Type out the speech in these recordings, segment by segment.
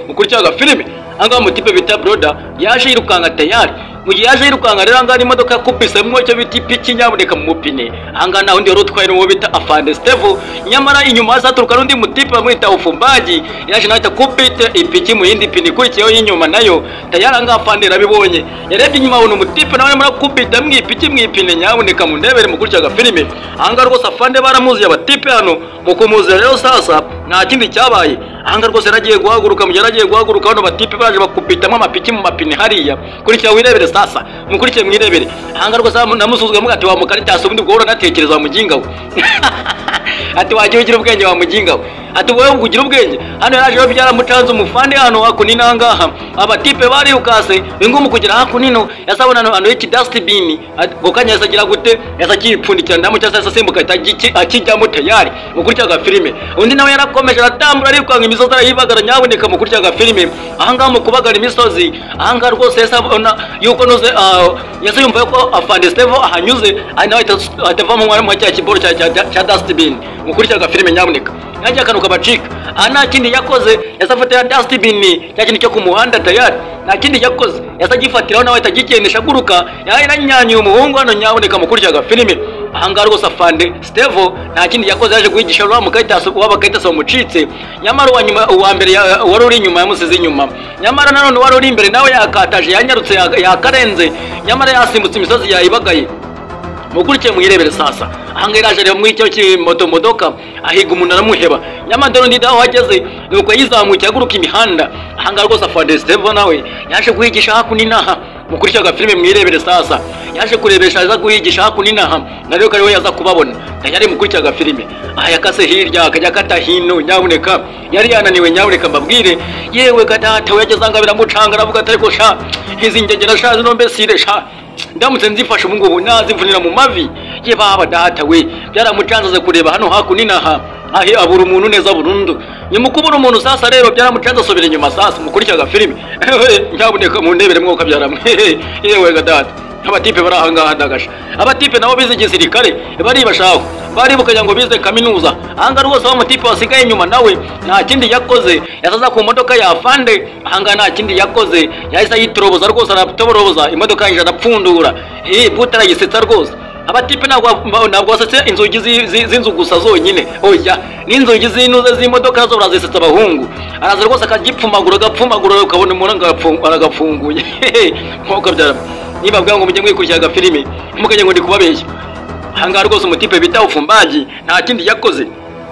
Mukurikira filime. Ahangaha umutipe bita Broda yaje yirukanka tayari. Mu gihe yaje yirukanka rero, ahangaha imodoka yakubisemo icyo bita ipiki, nyabuneka, mu mupine. Ahangaha nta wundi wari utwaye, n'uwo bita Afande Steve. Nyamara inyuma hazaturuka n'undi mutipe bamwita Ufumbaji, yaje nawe ahita kubita ipiki mu yindi pine ikurikiyeho y'inyuma nayo tayari. Ahangaha Afande yarabibonye, yarebye inyuma abona umutipe nawe arimo arakubita mu ipiki mu ipine. Nyabuneka mundebere mukurikira filime. Ahangaha rwose Afande baramuziye abatipe hano. Mu kumuzira rero sasa nta kindi cyabaye. Ahangaha rwose yaragiye guhaguruka. Mu gihe yaragiye guhaguruka, bano batipe baje bakubitamo amapiki mu mapine hariya. Kurikira wirebere sasa, mukurikiye mwirebere. Ahangaha rwose namusuzugura muga ati: "Wa mukaritasi, ubundi ubwo uranatekereza wa muginga we?" Ati: "Wagiye ugira ubwenge wa muginga we?" Ati: "Wowe ugira ubwenge?" Hano yaje rero byaramucanze umufande hano hakuno. Ahangaha abatipe barihukase ingumu kugera hakuno, yasabona hano y'iki dustbin. Ako kanya yahise agira gute? Yahise akipfundikira ndamu cyangwa se asimbuka ahita akijyamo tayari. Mukurikira filime. Undi nawe yarakomeje aratambura, arirukanka imisozi arayibagara, nyabuneka, mukurikira filime. Ahangaha mu kubagara imisozi, ahangaha rwose yahise abona yuko nuze yahise yumva yuko Afande Steve ahanyuze, ari nawe ahita ava mu cya kiboro cya dustbin. Mukurikira filime, nyabuneka, nanjye akantu kabacika. Aha nta kindi yakoze, yahise afata ya dustbin, cya kintu cyo ku muhanda tayari. Nta kindi yakoze, yahise agifatiraho nawe ahita agigendesha aguruka, yaranyanyuye umuhungu hano, nyabuneka, mukurikira filime. Ahangaha rwose Afande Steve nta kindi yakoze, yaje guhigisha wa mukayitasi w'abakayitasi bamucitse. Nyamara uwa nyuma, uwa mbere wari uri inyuma yamusize inyuma. Nyamara nanone wari uri imbere nawe yakataje, yanyarutse, yakarenze. Nyamara yasimbutse imisozi yayibagaye. Mukurikiye mwirebere sasa. Ahangaha yaje areba muri icyo kimoto modoka, ahiga umuntu aramuheba. Nyamara dore undi aho ageze nuko yizamukiye aguruka imihanda. Ahangaha rwose Afande Steve nawe yaje guhigisha hakuno inaha. Mukurikira agafilime mwirebere sasa. Yaje kurebesha, aza guhigisha hakuno inaha, na rero kariho yaza kubabona yari. Mukurikira agafilime. Aha yakase hirya, akajya akata hino, nyabuneka yari yananiwe. Nyabuneka mbabwire, yewe gadata we, yageze ahangaha biramucanga, aravuga ati: "Ariko sha, izi ngegera sha, zino mbesire sha, ndamutse nzifashe ubu ngubu nazimvunira mu mavi." Ye baba data we, byaramucanze kureba hano hakuno inaha, ahe abura umuntu neza burundu. Nyuma kubura umuntu sasa rero byaramucanze, asubira inyuma sasa. Mukurikira agafilime, nyabuneka, mu ndebere mwuka byaramwe. Yewe gadata, abatipe bari ahangaha ndagasha. Abatipe nabo bize igisirikare baribashaho, baribukanya ngo bize kaminuza. Ahangaha rwose wa mutipe wasigaye inyuma nawe nta kindi yakoze, yasaza ku modoka ya Afande. Ahangaha nta kindi yakoze, yahise ayitoroboza rwose, aratoboroboza imodoka yinjira, arapfundura buta arayisetsa rwose. Abatipe ntabwo basetse inzugi z'inzu gusa zonyine, oya, n'inzugi z'inuze z'imodoka nazo barazisetsa. Abahungu araza rwose akagipfumagura, agapfumagura, ukabona umuntu aragafunguye nkuko byara. Niba bwa ngo mujye mwikurikira agafilime, ntimukajye ngo ndi kubabeshya. Ahangaha rwose umutipe bita Ufumbaji nta kindi yakoze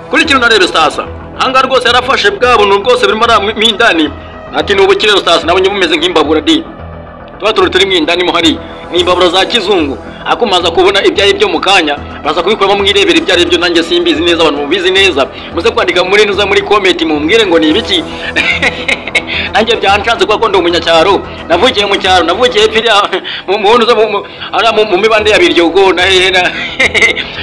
kuri kino narebe sasa. Ahangaha rwose yarafashe bwa buntu rwose burimo mo indani, ati: "Ni ubukire sasa, nabonye bumeze nk'imbabura di." Tuba turi mu indani mo hari ni imbabura za kizungu, ariko maza kubona ibyo ari byo mu kanya, baza kubikuramo mwirebera ibyo ari byo. Nanjye simbizi neza, abantu mubizi neza muze kwandika muri nuza muri comment mumbwire ngo ni ibiki. Nanjye byanshanze kuko ndi umunyacyaro, navukiye mu cyaro, navukiye hepfo mu nuza mu mibande ya Biryogo na hehe na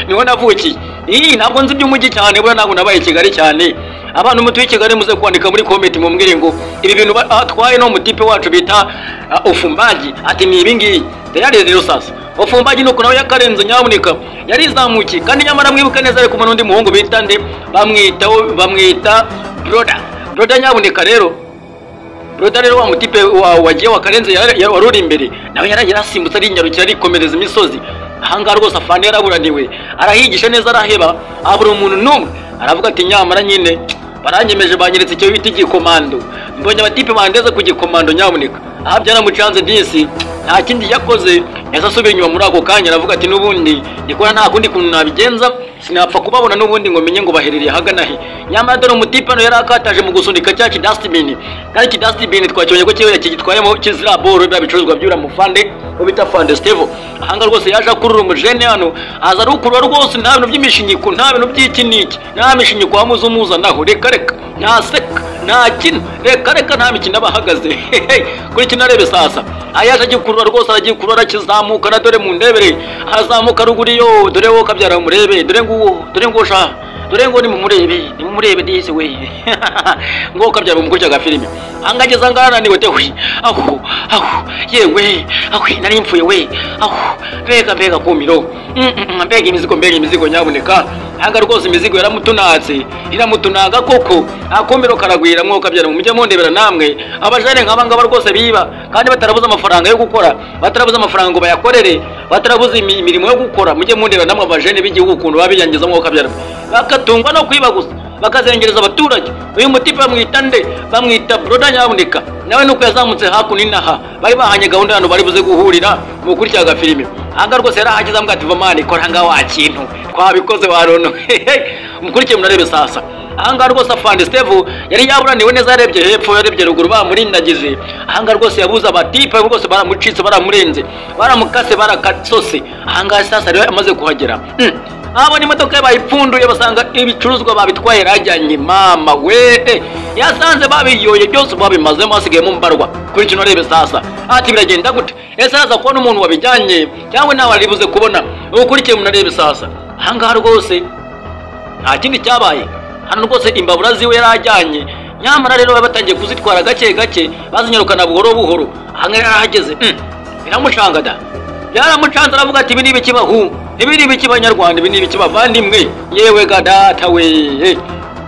niho navukiye. Iyi ntabwo nzi iby'umujyi cyane, buriya ntabwo nabaye i Kigali cyane. Abantu mutuye i Kigali muze kwandika muri comment mumbwire ngo ibi bintu atwaye no mutipe wacu bita Ufumbaji, ati ni ibi ngibi tayari. Rero sasa Ufumbaji nuko nawe yakarenze, nyabuneka, yarizamukiye. Kandi nyamara mwibuke neza, ari kumwe n'undi muhungu bita nde? Bamwita Broda. Broda, nyabuneka rero, Broda rero, wa mutipe wagiye wakarenze wari uri imbere nawe yarasimbutse, arinyarukira, arikomereza imisozi. Ahangaha rwose Afande yaraburaniwe, arahigisha neza, araheba, abura umuntu n'umwe. Aravuga ati: "Nyamara nyine baranyemeje, banyeretse icyo bita igikomando, mbonye abatipe bandeze ku gikomando." Nyabuneka, aha byaramucanze disi. Nta kindi yakoze, yahise asubira inyuma muri ako kanya, aravuga ati: "N'ubundi ndikubona nta kundi kuntu nabigenza, sinapfa kubabona n'ubundi ngo menye ngo baherereye ahagana he." Nyamara dore umutipe hano yari akataje mu gusunika cya kidustbin, kandi ikidustbin twakibonye ko kiba kigitwayemo kizira boro bya bicuruzwa by'uriya mufande wo bita Fande Steve. Ahangaha rwose yaje akurura umujene hano, aza arukurura rwose, nta bintu by'imishinyiko, nta bintu by'iki n'iki, nta mishinyiko wamuze umuzanaho, reka reka, nta seka, nta kino, reka reka, nta mikino aba ahagaze kuri kino. Arebe sasa, ayaje agikurura rwose, aragikurura, arakizamuka na dore mu ndebere azamuka ruguru yo. Dore wowe kabyara, murebe, dore nguwo, dore nguwo sha, dore ngo nimumurebe, nimumurebe disi we, ngo kabyara umukurikira agafilime. Angageze angaha ananiwe tewe, aho aho, yewe aho, nari mpfuye we, aho, mbega mbega kumiro, mbega imizigo, mbega imizigo, nyabuneka. Hanga rwose imizigo yaramutunatse, iramutunaga koko, akomero karagwira mwoka byara. Mujye mundebera namwe abajane nk'aba ngaba rwose biba kandi batarabuze amafaranga yo gukora, batarabuze amafaranga ngo bayakorere, batarabuze imirimo yo gukora. Mujye mundebera namwe abajene b'igihugu ukuntu babiyangiza mwoka byara, bakatungwa no kwiba gusa, bakazengereza abaturage. Uyu mutipe bamwita nde? Bamwita Broda nyabuneka. Nawe nuko yazamutse hakuno inaha, bari bahanye gahunda hano bari buze guhurira mu kurya agafilime. Aha rwose yarahageze ambwira ati vamani kora ngaha wa kintu twabikoze warono. Mukurikiye munarebe sasa. Aha ngaha rwose afande Steve yari yaburaniwe neza, yarebye hepfo yarebye ruguru bamurindagize. Aha ngaha rwose yabuze abatipe rwose baramucitse, baramurenze, baramukase, barakasose. Aha ngaha sasa rero amaze kuhagera, abona imodoka bayipfunduye basanga ibicuruzwa babitwaye rajyanye. Mama we, yasanze babiyoye byose babimazemo, hasigayemo mbarwa. Kuri kino rebe sasa ati biragenda gute? Ese araza kubona umuntu wabijyanye cyangwa nawe aribuze kubona? Ukurikiye munarebe sasa. Aha ngaha rwose nta kindi cyabaye hano rwose, imbabura ziwe yarajyanye, nyamara rero batangiye kuzitwara gake gake, bazinyarukana buhoro buhoro. Aha ngaha yarahageze, biramucanga da, byaramucanze. Aravuga ati ibi ni ibiki bahu, ibi ni ibiki banyarwanda, ibi ni ibiki bavandimwe, yewe ga data we.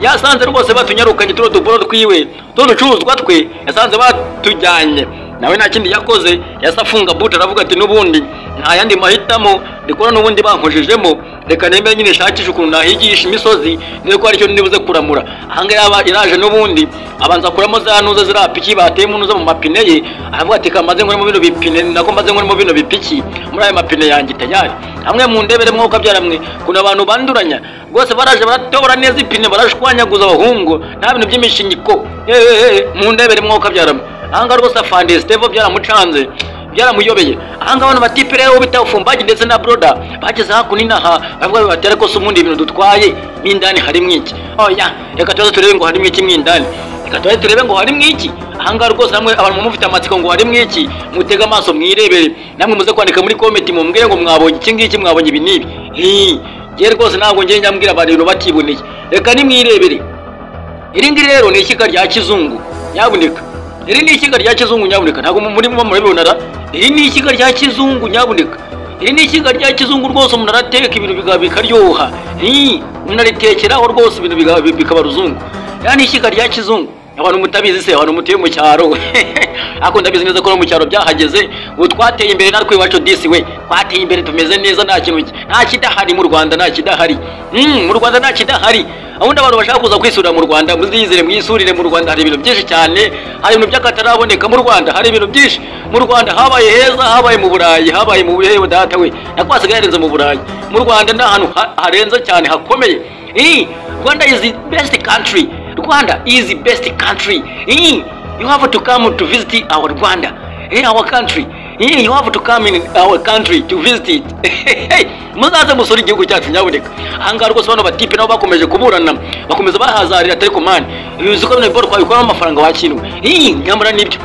Yasanze rwose batunyarukanye tuno duburo twiwe, tuno ducuruzwa twe yasanze batujyanye. Nawe nta kindi yakoze, yasa afunga buta, aravuga ati n'ubundi nta yandi mahitamo ndikora, n'ubundi bankojejemo, reka nemere nyine shakisha ukuntu nahigisha imisozi niyo ko aricyo nibuze kuramura. Aha ngaha iraje n'ubundi abanza kuramo za ntuza ziriya piki bateyemo ntuza mu mapine ye, aravuga ati kamaze nkoremo bino bipine, nako maze nkoremo bino bipiki muri aya mapine yanjye tayari. Hamwe mu ndebere mwuka byaramwe kuna abantu banduranya rwose, baraje baratobora neza ipine barashwanyaguza abahungu, nta bintu by'imishinyiko. Mu ndebere mwuka byaramwe. Aha ngaha rwose afande Steve byaramucanze, byaramuyobeye. Aha ngaha abantu batipe rero bita Ufumbaji ndetse na Broda bageze hakuno inaha, bavuga bati ariko se ubundi ibintu dutwaye mw'indani harimo iki? Oya, reka tuze turebe ngo harimo iki mw'indani, reka tuze turebe ngo harimo iki. Aha ngaha rwose namwe abantu mufite amatsiko ngo harimo iki, mutege amaso mwirebere, namwe muze kwandika muri comment mumbwire ngo mwabonye iki ngiki, mwabonye ibi n'ibi. Njye rwose ntabwo njye njya abantu batiboneye, reka nimwirebere. Iri ngiri rero ni ishyiga rya kizungu nyabuneka, iri ni ishyiga rya kizungu nyabuneka, ntabwo murimo murabibona ra. Iri ni ishyiga rya kizungu nyabuneka, iri ni ishyiga rya kizungu rwose. Umuntu arateka ibintu bikaryoha, umuntu aritekeraho rwose ibintu bikaba ruzungu. Iri ni ishyiga rya kizungu. Abantu mutabizi se, abantu mutuye mu cyaro, ariko ndabizi neza ko no mu cyaro byahageze. Ubu twateye imbere natwe iwacu disi we, twateye imbere tumeze neza, nta kintu nta kidahari mu Rwanda, nta kidahari mu Rwanda, nta kidahari. Abundi abantu bashaka kuza kwisurira mu Rwanda, muziyizire mwisurire mu Rwanda, hari ibintu byinshi cyane, hari ibintu by'akataraboneka mu Rwanda, hari ibintu byinshi mu Rwanda. Habaye heza, habaye mu Burayi, habaye mu bihe data we, nako hasigaye harenze mu Burayi. Mu Rwanda ni ahantu harenze cyane hakomeye. Rwanda is the best country. Rwanda is the best country. You have to come to visit our Rwanda, our country. You have to come in our country to visit it. Muzaze musore igihugu cyacu nyabuneka. Aha ngaha rwose bano batipe nabo bakomeje kuburana, bakomeza bahazarira atari mani. Uzi ko bino boro twabikuramo amafaranga wakinwe. Nyamara nibyo.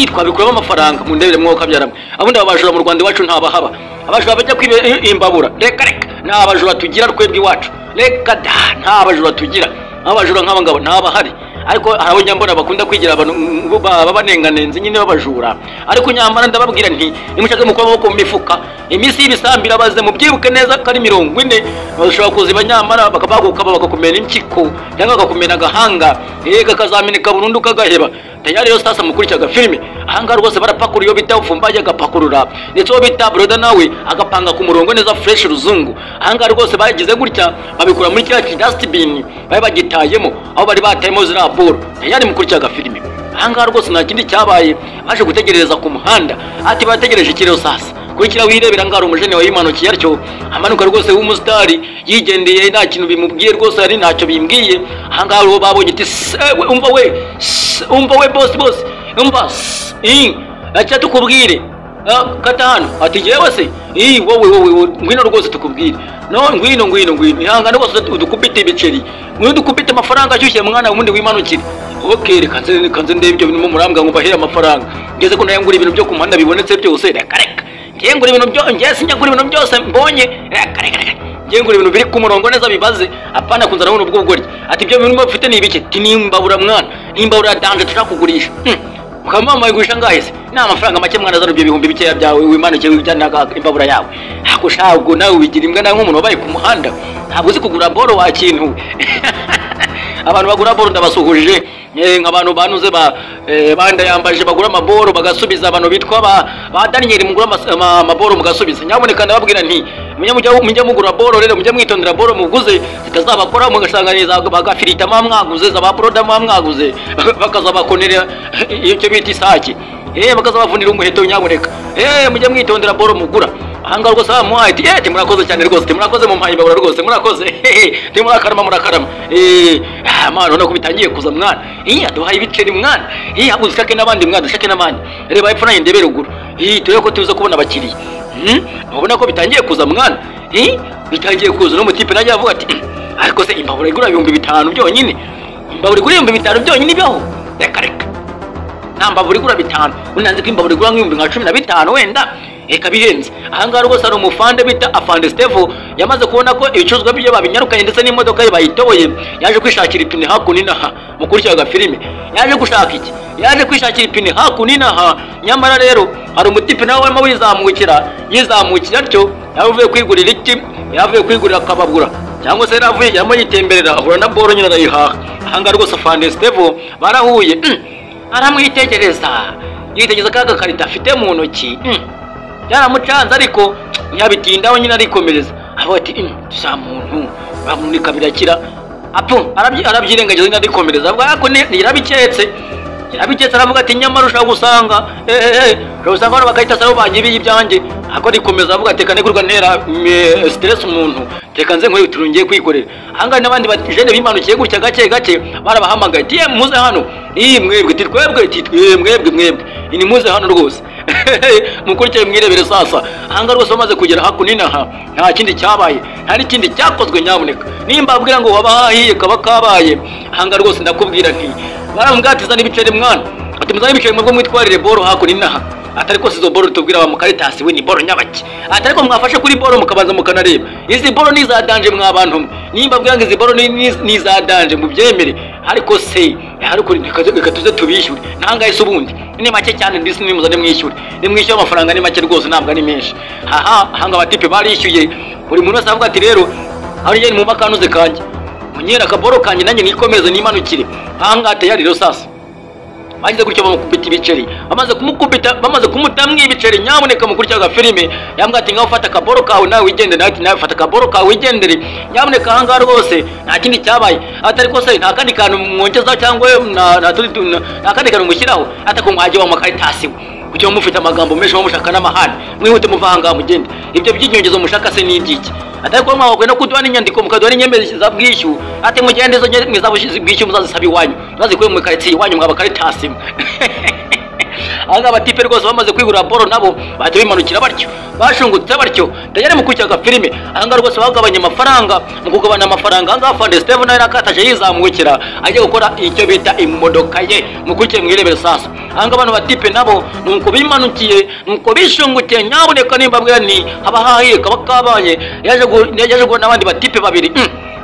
Twabikuramo amafaranga mu ndebere mwuka byaramwe. Abundi abajura mu Rwanda iwacu ntabahaba. Abajura bajya kwiba imbabura. Reka reka, nta bajura tugira twebwe iwacu. Reka da, nta bajura tugira. Abajura nk'aba ngabo ntabahari. Ariko hari abo njya mbona bakunda kwigira abantu babanenganenze nyine babajura, ariko nyamara ndababwira nti nimushake mukura amaboko mu mifuka, iminsi y'ibisambi irabaze, mubyibuke neza ko ari 40, bashobora kuziba nyamara bakabagukaba bakakumena impyiko cyangwa bakakumena agahanga, yega kazameneka burundu kagaheba. Tayari rero sasa mukurikiraga filime. Aha ngaha rwose barapakura, iyo bita Ufumbaji agapakurura, ndetse uwo bita Broda nawe agapanga ku murongo neza fresh ruzungu. Aha ngaha rwose bagize gutya babikura muri kiriya dustbin bari bagitayemo, aho bari batayemo ziriya boro. Tayari mukurikiraga filime. Aha ngaha rwose nta kindi cyabaye, baje gutegereza ku muhanda. Ati bategereje ikirero sasa kurikira wirebera ngaro umujene wayimanukiye atyo amanuka rwose w'umusitari yigendeye, nta kintu bimubwiye rwose, ari ntacyo bimbwiye. Aha ngaha rero babonye ati umva we, umva we boss, boss umva acha tukubwire kata hano. Ati jewe se wowe wowe ngwino rwose tukubwire, no ngwino ngwino ngwino, ihangane rwose udukubite ibiceri, ngwino dukubite amafaranga ashyushye mwana wundi wimanukire. Okay, reka nze ndebe ibyo bintu murambwa ngo mbahera amafaranga, ngeze ko ndayangura ibintu byo ku muhanda bibonetse byose. Reka reka, ngiye ngura ibintu byo ngiye sinjya ngura ibintu byose mbonye, reka reka reka, ngiye ngura ibintu biri ku murongo neza bibaze, apana kunzana buno bw'ubugoryi. Ati ibyo bintu mufite ni ibiki? Ati nimbabura mwana, nimbabura danje tushaka kugurisha. Mukaba mwayigurisha ngahe se? Ni amafaranga make mwana, zana ibyo bihumbi bikeya byawe wimanukiye wijyana imbabura yawe. Ako shabwo nawe wigira imbwa nawe nk'umuntu wabaye ku muhanda, ntabwo uzi kugura boro wa kintu. Abantu bagura boro ndabasuhuje, nk'abantu banuze ba bandayambaje bagura amaboro bagasubiza, abantu bitwa ba Daniel mugura amaboro mugasubiza. Nyamuneka ndababwira nti mujye mugura boro rero, mujye mwitondera boro muguze zitazabakora mugasanganiza bagafirita mwaguze za ba broda mwaguze bakazabakonera icyo bita isake, bakazabavunira umuheto. Nyamuneka mujye mwitondera boro mugura. Ahangaha rwose bamuhaye ati murakoze cyane rwose, murakoze mumpaye imbabura rwose, murakoze, murakarama murakarama. Mwana urabona ko bitangiye kuza mwana, aduhaye ibiceri mwana, ahubwo dushake n'abandi mwana, dushake n'abandi. Reba epfo nanjye ndebe ruguru, turebe ko tuza kubona abakiriya. Urabona ko bitangiye kuza mwana, bitangiye kuza. N'umutipe najya avuga ati ariko se imbabura igura 5000 byonyine, imbabura igura 5000 byonyine ibaho? Reka reka, nta mbabura igura 5, unanze ko imbabura igura nk'ibihumbi nka 15 wenda, eka bihenze. Ahangaha rwose hari umufande bita Afande Stevo yamaze kubona ko ibicuruzwa bye babinyarukanye ndetse n'imodoka ye bayitoboye, yaje kwishakira ipine hakuno inaha. Mukurikira agafilime, yaje gushaka iki? Yaje kwishakira ipine hakuno inaha. Nyamara rero hari umutipe nawe warimo wizamukira, yizamukira atyo, yavuye kwigurira iki? Yavuye kwigurira akababura cyangwa se yaravuye yarimo yitemberera ahura na boro nyine arayihaha. Ahangaha rwose Afande Stevo barahuye, aramwitegereza, yitegereza ka gakarita afite mu ntoki, byaramucanze ariko ntiyabitindaho nyine arikomereza. Avuga ati za muntu bamunika birakira apo, arabyirengagiza nyine arikomereza. Avuga ariko yarabiketse, yarabiketse, aravuga ati nyamara ushobora gusanga ushobora gusanga bakahita sabo banyibiye ibyanjye. Ariko arikomeza avuga ati kane kurwa ntera stress umuntu, reka nze nkore utuntu ngiye kwikorera. Ahangaha n'abandi bajene bimanukiye gutya gake gake barabahamagaye ati muze hano, mwebwe twebwe mwebwe mwebwe ni muze hano rwose mukurikire mwirebere sasa. Ahangaha rwose bamaze kugera hakuno inaha nta kindi cyabaye, nta n'ikindi cyakozwe. Nyamuneka nimba abwira ngo wabahahiye kaba kabaye. Ahangaha rwose ndakubwira nti baramubwatiza n'ibiceri mwana, ati muzane ibiceri mwebwe mwitwarire boro hakuno inaha. Atari ko izo boro tubwira ba mukaritasi we ni boro nyabaki, atari ko mwafashe kuri boro mukabanza mukanareba izi boro ni za danje mwa bantu mwe. Nimba abwira ngo izi boro ni za danje mubyemere, ariko se ariko reka tuze tubishyure nangahe se ubundi ni make cyane, ndisi nimuzane mwishyure, nimwishyure amafaranga ni make rwose ntabwo ari menshi. Haha ahanga abatipe barishyuye, buri muntu wese avuga ati rero aho njye ni mu makanuze kanjye munyera akaboro kanjye nanjye nikomeze nimanukire. Ahangaha tayari rero sasa bagize gutyo bamukubita ibiceri, bamaze kumukubita, bamaze kumutamwa ibiceri. Nyamuneka mukurikira agafilime, yambwira ati ngaho fata akaboro kawe nawe wigendere, nawe ati nawe fata akaboro kawe wigendere. Nyamuneka ahangaha rwose nta kindi cyabaye, atari ko se nta kandi kantu mwongeza cyangwa nta kandi kantu mushyiraho, atako mwagiye wa makaritasi we kuki mufite amagambo menshi mushaka n'amahane, mwihute muva ahangaha mugende. Ibyo by'inyongezo mushaka se ni ibyiki? Atari ko mwabakwe no kuduha n'inyandiko mukaduha n'inyemezabwishyu, ati mugende izo nyemezabwishyu muzazisaba iwanyu, muzazikuye mu karitsiye iwanyu mwaba karitasi. Ahangaha abatipe rwose bamaze kwigurira boro nabo bahita bimanukira batyo, bashungutse batyo tayari mu kurikira agafilime. Ahangaha rwose bagabanye amafaranga, mu kugabana amafaranga ahangaha Afande Steven nawe yakataje yizamukira ajya gukora icyo bita imodoka ye. Mukurikire mwirebere sasa. Ahangaha abantu batipe nabo nuko bimanukiye, nuko bishungukiye. Nyabuneka nimba mbwira ni haba hahiye kaba kabaye. Yaje guhura n'abandi batipe babiri,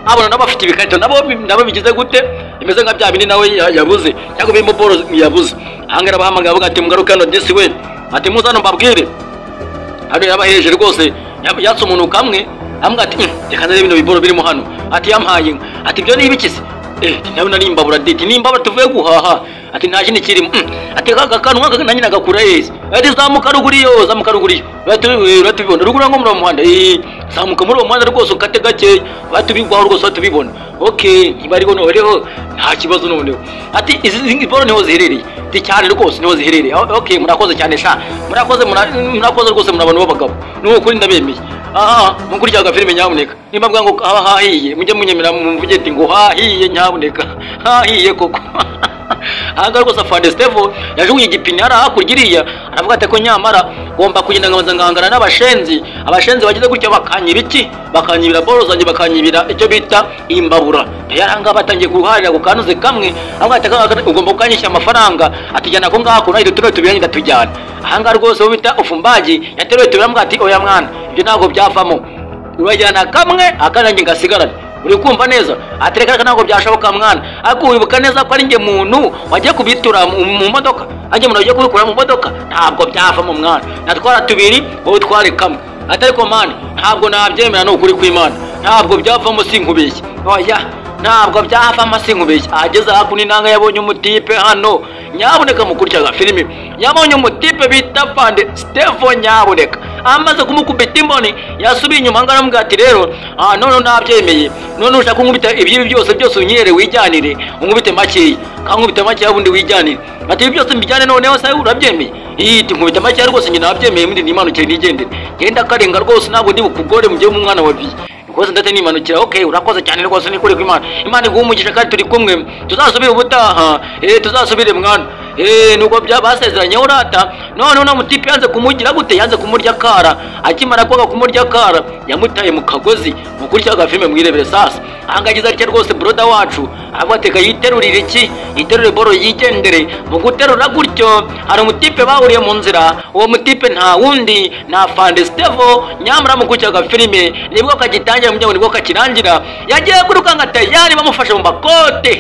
abona nabo bafite ibikarito nabo bigize gute bimeze nka bya bindi nawe yabuze cyangwa birimo boro yabuze. Ahangaha bahamagaye avuga ati mugaruke hano disi we, ati muze hano mbabwire. Hano yabaheje rwose yatse umuntu kamwe amubwira ati reka ndebe bino biboro birimo hano, ati yampaye inka, ati ibyo ni ibiki se? Ndabona ari imbabura diti, ni imbabura tuvuye guhaha, ati nta kindi kirimo. Ati aka kantu nk'aka nanjye nagakura heza, ati zamuka ruguru iyo, zamuka ruguru iyo, uratubibona ruguru ngo muri uwo muhanda, zamuka muri uwo muhanda rwose ukate gakeya, batubigwaho rwose batubibona. Okay, niba ariho noneho nta kibazo noneho. Ati izi boro niho ziherereye, ati cyane rwose niho ziherereye. Okay, murakoze cyane sha, murakoze murakoze rwose muri abantu b'abagabo, ni ukuri ndabemeye. Aha mukurikira agafilime nyamuneka, nimba mbwa ngo haba hahiye mujye munyemera mumvuge ati ngo hahiye nyamuneka, hahiye koko. Ahangaha rwose Afande Stevo yajugunye igipine hariya hakurya iriya, aravuga ati ko nyamara ngomba kugenda nkabanza ngahangana n'abashenzi, abashenzi bagize gutya bakanyiba iki? Bakanyibira boro zanjye, bakanyibira icyo bita imbabura. Ahangaha batangiye kuharira ku kanuze kamwe, avuga ati ugomba kukanyishyura amafaranga, atujyana ko ngako nayo turiya tubiranye ndatujyana. Ahangaha rwose uwo bita Ufumbaji yateruye tubiri aramubwira ati oya mwana ibyo ntabwo byavamo, urajyana kamwe akandi ngasigarane. Uri kumva neza? Ati reka ntabwo byashoboka mwana, ariko wibuka neza ko ari njye muntu wagiye kubitura mu modoka, ajye muntu wagiye kubikura mu modoka, ntabwo byavamo mwana, natwara tubiri wowe utware kamwe. Atari ko man, ntabwo nabyemera, ni ukuri kw'Imana, ntabwo byavamo, sinkubeshye. Oya, ntabwo byavamo, sinkubeshye. Ageze hakuno inanga yabonye umutipe hano, nyabuneka. Mukurikira filimi, yabonye umutipe bita Fande Stevo, nyabuneka. Amaze kumukubita imboni, yasubiye inyuma ngo aramubwira ati: "Rero none nabyemeye, none ushaka kunkubita ibyibi byose byose, unyere wijyanire, unkubite makeya, kankubita makeya ubundi wijyanire." Ati: "Ibi byose mbijyane noneho se urabyemeye?" Iti: "Nkubita makeya rwose, njye nabyemeye, ubundi nimanukire nigendere, genda karenga rwose, ntabwo ndi bukugore mu gihe umwana wa viye rwose, ndate nimanukira." "Okay, urakoze cyane rwose, ni kuri kw'Imana, Imana iguhe umugisha kandi turi kumwe, tuzasubire ubutaha, tuzasubire mwana." Nuko basezeranye urata. None uno mutipe yanze kumugira gute? Yanze kumurya akara. Akimara kwanga kumurya akara, yamutaye mu kagozi. Mukurikira agafilme mwirebere. Sasa ahangagiza atya rwose, broda wacu avuga ati: "Yiterurire iki, yiterure boro yigendere." Mu guterura gutyo, hari umutipe bahuriye mu nzira. Uwo mutipe nta wundi, nta Fande Stevo. Nyamara mukurikira agafilme nibwo kagitangira, mu nibwo kakirangira. Yagiye kwirukanka tayari, bamufashe mu makote.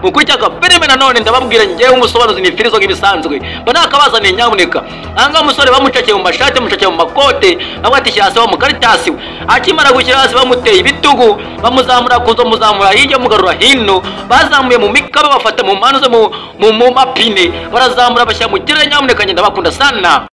Mukurikira agafilme nanone, ndababwira ngewe umusobanuzi ni firizo nk'ibisanzwe, mba nakabazaniye, nyabuneka. Ahangaha umusore bamucakiye mu mashati, bamucakiye mu makote, bavuga ati: "Shyira hasi wa mukaritasi we." Akimara gushyira hasi, bamuteye ibitugu, bamuzamura kuzo, muzamura hirya, mugarura hino, bazamuye mu mikaba, bafata mu mpano ze, mu mapine, barazamura bashyira mu kirere. Nyabuneka, ngenda bakunda sana.